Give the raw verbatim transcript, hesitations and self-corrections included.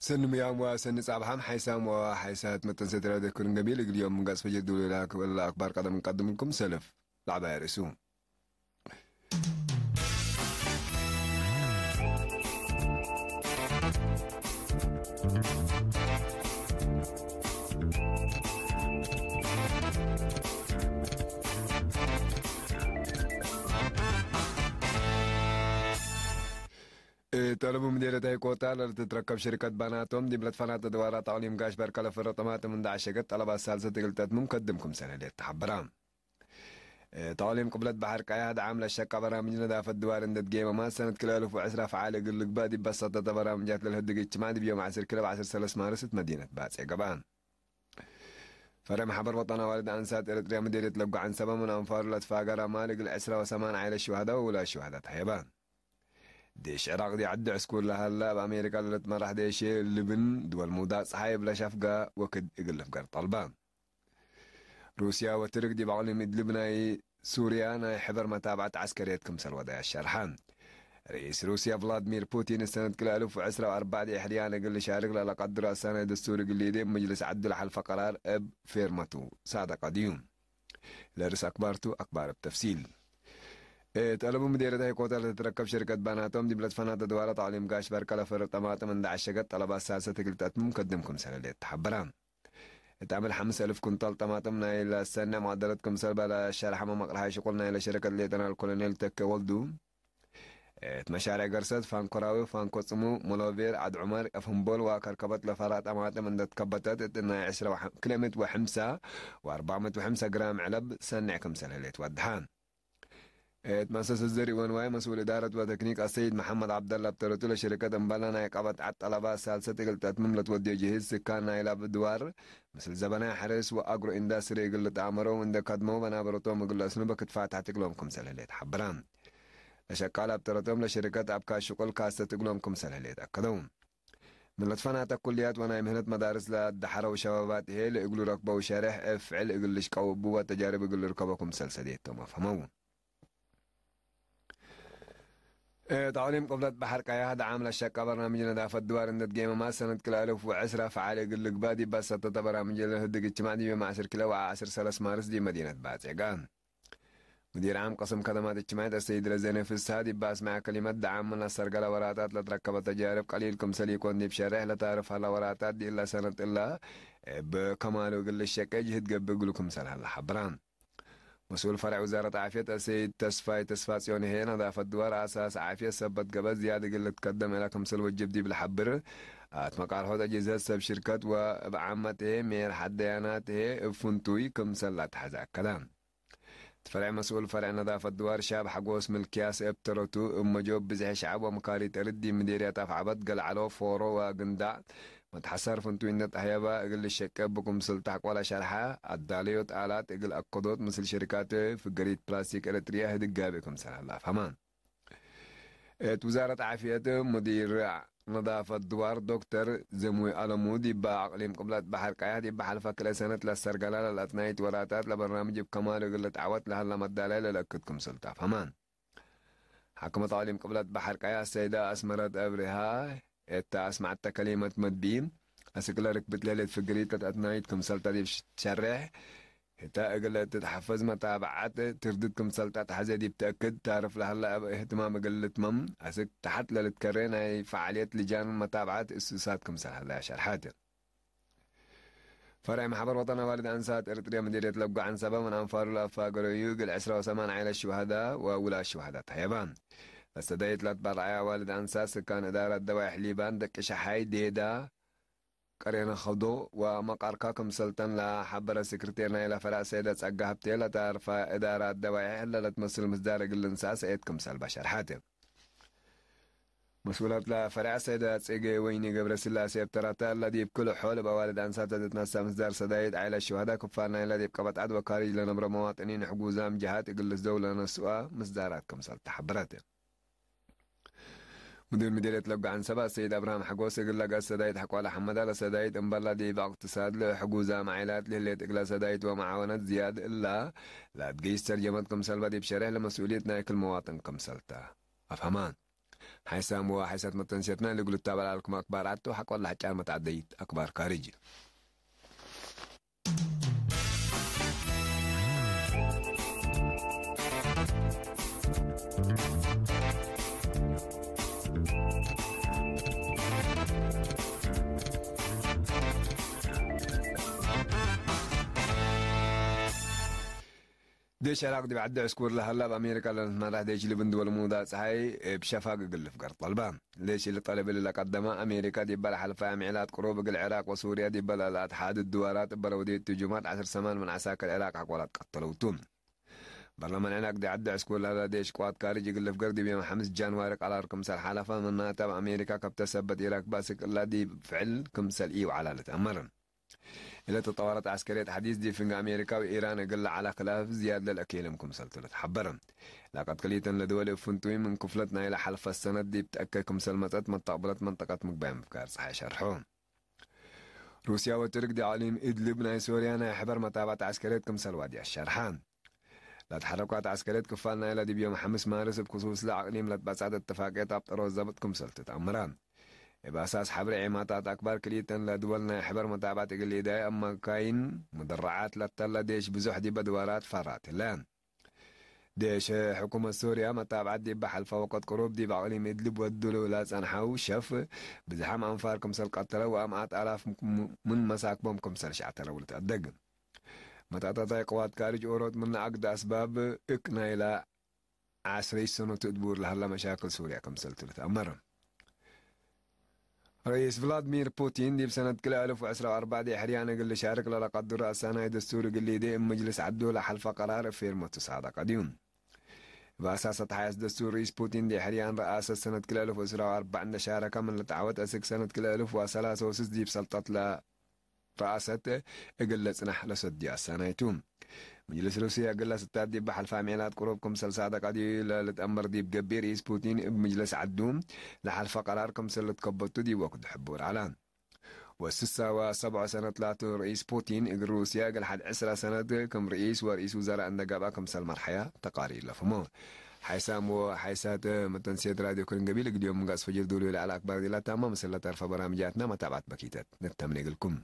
ሰኒ ምያም ወሰኒ ጻብሓም ሓይሳም ወሓይሳት መጠን ሰትራ ደኩርን ገቢል እግል ዮም ምንጋጽ ፈጀር ድውሌላ ክበላ አክባር ቀደም እንቀድምልኩም ሰልፍ ለዐባይ ርእሱ። እት አለቡ ምዴርየት ሀይኮታ ለልትትረከብ ሽርከት ባናቶም፣ ዲብ ለትፈናተ ድዋራት አቅሊም ጋሽ በርከ ለፈረ ጠማጥም እንደ ዐሸገት ጠለባት ሳልሰት እግል ተትምም ከድም ክምሰል ህሌት ተሐበራ። እት አቅሊም ቅብለት በሐር ቀያህ ደዓም ለሸቀ በራምጅ ነዳፈት ድዋር እንደ ትጌመማ፣ ሰነት ክልኤ አልፍ ወዕስራ ፈዓል እግል ልግባእ ዲብ በሰጠተ በራምጃት ለልህድግ እጅትማዕ ዲብ ዮም ዐስር ክለ ዐስር ሰለስ ማርስ እት መዲነት ባጼ ገብአ። ፈርዕ መሕበር ወጠን አዋልድ አንሳት ኤረትርያ ምዴርየት ለጎ ዐንሰበ ምን አንፋሩ ለትፋገረ ማል እግል ዕስራ ወሰማን ዓይለት ሽዋህዳ ወውላድ ሽዋህዳ ተሀየበ። ዴሽ ዕራቅ ዲ ዐዲ ዕስኩር ለሀለ፣ እብ አሜሪካ ለልትመራሕ ዴሼ ልብን ድወል ምውዳቅ ጸሓይ እብ ለሸፍገ ወክድ እግል ልፍገር ጠልበ። ሩስያ ወትርክ ዲብ አቅሊም እድልብ ናይ ሱርያ ናይ ሕበር መታብዐት ዐስከርየት ክምሰል ወደየ ሸርሐ። ርኢስ ሩስያ ቭላድሚር ፑቲን፣ ሰነት ክልኤ አልፍ ወዕስራ ወአርበዕ ዲ ሕርያን እግል ልሻርክ ለለቀድር አሳናይ ደስቱር እግል ሊዴ፣ ምጅልስ ዐዱ ለሐልፈ ቀራር እብ ፌርመቱ ሳደቀ ዲዩ። ለርስ አክባርቱ አክባር እብ ተፍሲል። እት አለቡ ምዴርየት ሀይኮታ ለትትረከብ ሽርከት ባናቶም፣ ዲብ ለትፈናተ ድዋራት አቅሊም ጋሽ በርከ ለፈርቅ ጠማጥም እንደ ዐሸገት ጠለባት ሳልሰት እግል ተትምም ከድም ክምሰል ህሌት ተሐበረ። እት አምር ሐምስ አልፍ ኩንታል ጠማጥም ናይ ለሰኔ መቅደረት ክምሰል በለ ሸርሐ መመቅርሐ ሽቁል ናይለ ሸረከት ሌተናል ኮሎኔል ተኬ ወልዱ፣ እት መሻርዕ ገርሰት ፋንኮ ራዊ፣ ፋንኮ ጽሙ፣ ሞሎቬር፣ ዐድ ዑመር፣ አፍህምቦል ወከርከበት ለፈራ ጠማጥም እንደ ትከበተት፣ እት ናይ ዕስራ ወሐ-፣ ክልኤ ምእት ወሐምሳ ወአርበዕ ምእት ወሐምሳ ግራም ዕለብ ሰኔዕ ክምሰል ህሌት ወድሐ። እት መሰሰት ዘሪእ ወንዋይ መስኡል እዳረት ወተክኒክ አሰይድ መሐመድ ዐብደላ እብ ተረቱ፣ ለሽርከት እምበለ ናይ ቀበት ዐድ ጠለባት ሳልሰት እግል ተትምም ለትወድዮ ጅህዝ ስካን ናይላ ድዋር፣ ምስል ዘበናይ ሐርስ ወአግሮ ኢንዳስትሪ እግል ልትአመረው እንደ ከድመው መናበረቶም እግል ለአስንበ ክትፋታሕት እግሎም ክምሰል ህሌት ሐብረ። ለሸቃል አብ ተረቶም ለሽርከት አብካይ ሽቁል ካሰት እግሎም ክምሰል ህሌት አከደው። ምን ለትፈናተ ኩልያት ወናይ ምህነት መዳርስ ለአደሐረው ሸባባት ህዬ፣ ለእግሉ ረክበው ሸሬሕ እብ ፍዕል እግል ልሽቀው እቡ ወተጃርብ እግል ልርከቦ ክምሰል ሰዴቶም አፍሀመው። እት አቅሊም ቅብለት በሐር ቀያህ ደዓም ለሸቀ በርናምጅ ነዳፈት ድዋር እንደ ትጌመማ፣ ሰነት ክልኤ አልፍ ወዕስራ ፈዓል እግል ልግባእ ዲብ በሰተተ በራምጅ ለልህድግ እጅትማዕ ዲብ ዮም ዐስር ክልኤ ወዐስር ሰለስ ማርስ ዲብ መዲነት ባጼ ገአ። ሙዲር ዓም ቅስም ከደማት እጅትማዕየት አሰይድ ረዘነ ፍስሐ ዲብ አስመዐ ከሊመት፣ ደዓም ምን አሰርገለ ወራታት ለትረከበ ተጃርብ ቀሊል ክምሰል ኢኮን ዲብ ሸሬሕ ለታርፍ ሀለ ወራታት ዲእለ ሰነት እለ እብ ከማሉ እግል ልሸቄ ጅህድ ገብእ እግሉ ክምሰል ሀለ ሐብረ። መስኡል ፈርዕ ውዛረት ዓፍየት አሰይድ ተስፋይ ተስፋጽዮን ህዬ፣ ነዳፈት ድዋር አሳስ ዓፍየት ሰበት ገብአ ዝያድ እግል ልትከደም እለ ክምሰል ወጅብ ዲብ ለሐብር፣ አትመቃርሖት አጅህዘት ሰብ ሽርከት ወእብ ዓመት ህዬ ሜር ሐደያናት ህዬ እብ ፍንቱይ ክምሰል ለአትሐዜ አከደ። እት ፈርዕ መስኡል ፈርዕ ነዳፈት ድዋር ሻብ ሐጎስ ምልክያስ እብ ተረቱ፣ እብ መጆብ ብዝሒ ሸዐብ ወመካሪት እርድ ዲብ ምዴርያት አፍዐበት፣ ገልዐሎ፣ ፎሮ ወግንዳዕ መትሐሰር ፍንቱይ እንዴ ተህየበ እግል ልሸቄ እብ ክምስል ተሕቆለ ሸርሐ፣ አዳለዮት አላት እግል አከዶት ምስል ሽሪካት ፍገሪት ፕላስቲክ ኤረትርየ ህድግ ጋብእ ክምሰል ሀለ አፍሀመ። እት ውዛረት ዓፍየት ሙዲር ነዳፈት ድዋር ዶክተር ዘሙይ አለሙ፣ ዲበ አቅሊም ቅብለት በሐር ቀያሕ ዲበ ሐልፈ ክልኤ ሰነት ለአሰርገለ ለለአትናይት ወራታት ለበርናምጅ እብ ከማሉ እግል ልትዐወት ለሀለ መዳላይ ለልአክድ ክምሰል ቱ አፍሀመ። ሓክመት አቅሊም ቅብለት በሐር ቀያሕ ሰይደ አስመረት አብርሃ እተ አስመዐተ ከሊመት መድቢ፣ አስክ ለርክብት ሌሊት ፍግሪት ለተአትናይት ክምሰልተ ዲብ ትሸሬሕ፣ ህተ እግል ለትትሐፈዝ መታብዐት ትርድት ክምሰልተ ተሐዜ ዲብ ተአክድ፣ ታርፍ ለሀለ እብ እህትማም እግል ልትመም፣ አስክ ተሐት ለልትከሬ ናይ ፈዓልየት ልጃን መታብዐት እሱሳት ክምሰል ሀለ ሸርሐት። ፈርዕ መሕበር ወጠን አዋልድ አንሳት ኤረትርየ ምዲርየት ለጎ ዐንሰበ ምን አንፋሩ ለአፋገረዩ እግል ዕስራ ወሰማን ዓይለት ሽውሀዳ ወውላድ ሽውሀዳ ተሀየበ። ለሰዳይት ለትበርዐየ አዋልድ አንሳት ስካን እዳረት ደዋይሕ ሊባን ደቂ ሸሓይ ዴዳ ቀሬነ ከዶ ወመቃርካ ክምሰልተን ለሐበረ ስክርቴር ናይለ ፈርዕ ሰይደ ጸጋ ሀብቴ ለታርፈ እዳራት ደዋይሕ እለ ለትመስል ምስዳር እግል ልንሰአ ሰእየት ክምሰል በሸርሐት። መስኡለት ለፈርዕ ሰይደ ጽጌ ወይኒ ገብረስላሴ እብ ተረተ፣ እለ ዲብ ክል ሖል እብ አዋልድ አንሳት ለትትነሰእ ምስዳር ሰዳይት ዓይለት ሽውሀዳ ክፋል ናይለ ዲብ ቀበት ዐድ ወካሪጅ ለነብረ መዋጥኒን ሕጉዛም ጀሃት እግል ልስደው ለነስአ ምስዳራት ክምሰል ተሐብረት። ሙዲር ምዲርየት ለጎ ዐንሰበ ሰይድ አብርሃም ሐጎስ፣ እግል ለገአት ሰዳይት ሐቆለ ሐመደ ለሰዳይት እምበለ ዲብ እቅትሳድ ለሕጉዛም ዓይላት ለህሌት እግለ ሰዳይት ወመዓወነት ዝያድ እለ ለአድገይስ ተርጀመት ክምሰልበ ዲብ ሸሬሕ ለመስኡልየት ናይ ክል መዋጥን ክምሰልተ አፍሀመ። ሓይሳም ወሓይሳት መተንሴትና እሊ እግል ልታበል አልኩም አክባር ዐድ ቱ። ሐቆ ለሐጫር መትዐደይት አክባር ካርጅ። ዴሽ ዕራቅ ዲብ ዐዲ ዕስኩር ለሀላ፣ እብ አሜሪካ ለልትመራሕ ዴሽ ልብን ድወል ሙዳ ጸሓይ እብ ሸፋግ እግል ልፍገር ጠልባ። ዴሽ እሊ ጠለብ እሊ ለቀደመ፣ አሜሪካ ዲበ ለሐልፈ አምዕላት ቅሩብ እግል ዕራቅ ወሱርያ ዲበ ለለአትሓድድ ድዋራት እበ ለወዴት ቱ ጁማት ዐስር ሰማን ምን ዐሳክር ዕራቅ ሐቆላት ቀተለው ቱ። በርለማን ዕራቅ ዲብ ዐዲ ዕስኩር ለሀላ ዴሽ ቅዋት ካርጅ እግል ልፍገር ዲብ ዮም ሐምስ ጃንዋሪ ቀራር ክምሰል ሐለፈ፣ ምናተ እብ አሜሪካ ከብተ ሰበት ኢራክብ አስክ እላ ዲብ ፍዕል ክምሰል ኢወዐላ ልትአመር። እለ ተጠዋረት ዐስከርየት ሐዲስ ዲብ ፍንጌ አሜሪካ ወኢራን እግል ለዐለ ክላፍ ዝያድ ለልአኬልም ክምሰል ቱ ለትሐበረ። ላቀት ክልኢተን ለድወል እብ ፍንቱይ ምን ክፍለት ናይለ ሐልፈ ሰነት ዲብ ተአከ ክምሰል መጸት መተቅብለት መንጠቀት ምግባይ ምፍጋር ጸሓይ ሸርሖ። ሩስያ ወቱርክ ዲብ አቅሊም እድልብ ናይ ሶርያ ናይ ሕበር መታብዐት ዐስከርየት ክምሰል ዋዲ አሸርሐ። ለትሐረኳት ዐስከርየት ክፋል ናይለ ዲብ ዮም ሐምስ ማርስ እብ ክሱስለ አቅሊም ለትበጽሐት እትፋቅየት አብ ጠሮዝ ዘብጥ ክምሰል ትትአምረ። እብ አሳስ ሐብሬ ዔማታት አክባር ክልኢተን ለድወል ናይ ሕበር መታብዐት እግል ኢዳይ አማካይን ሙደረዓት ለተለ ዴሽ ብዙሕ ዲበ ድዋራት ፈራት ህለ። ዴሽ ሕኩመት ሶርያ መታብዐት ዲበ ሐልፈ ወቅት ቅሩብ ዲብ አቅሊም እድልብ ወድሉ ለጸንሐው ሸፍ ብዝሓም አንፋር ክምሰል ቀተለ ወአምኣት አላፍ ምን መሳክቦም ክምሰል ሸዕተረው ልትአደግ። መጣጣታይ ቅዋት ካርጅ ኦሮት ምነ አግደ አስባብ እክ ናይለ ዐስረይ ሰኖት እድቡር ለሀላ መሻክል ሱርያ ክምሰል ቱ ልትአመር። ረኢስ ቭላድሚር ፑቲን ዲብ ሰነት ክልኤ አልፍ ወዕስራ ወአርበዕ ዲብ ሕርያን እግል ልሻርክ ለለቀድሮ አሳናይ ደስቱር እግል ሊዴ እብ መጅልስ ዐዱ ለሐልፈ ቀራር እብ ፌርመቱ ሳደቀ ዲዩ። እብ አሳሰት ሐያስ ደስቱር ረኢስ ፑቲን ዲብ ሕርያን ረአሰት ሰነት ክልኤ አልፍ ወዕስራ ወአርበዕ እንደ ሻረከ ምን ልትዐወት አስክ ሰነት ክልኤ አልፍ ወሰላሰ ወስስ ዲብ ሰልጠት ለ ረአሰት እግል ለጽናሕ ለሰድዩ አሳናይ ቱ። መጅልስ ሩስያ እግል ለስታት ዲብ ሐልፈ አምዕላት ቅሩብ ክምሰል ሳደቀ ዲብ ለልትአመር ዲብ ገብእ፣ ርኢስ ፑቲን እብ መጅልስ ዐዱ ለሐልፈ ቀራር ክምሰል ልትከበቱ ዲብ ወክዱ ሕቡር ዐለ። ወስሳ ወሰብዖ ሰነት ላቱ ርኢስ ፑቲን እግል ሩስያ እግል ሐድ ዕስራ ሰነት ክም ርኢስ ወርኢስ ውዘራእ እንደ ገብአ ክምሰል መርሐያ ተቃሪር ለፍህሞ። ሓይሳም ወሓይሳት መተንስየት ራድዮ ክርን ገቢል እግል ዮም ምንጋስ ፈጅር ዱሉ ለዐለ አክባር ዲላ ታማ ምስል ለተርፈ በራምጃትና መታብዐት በኪተት ንተምኔ እግልኩም።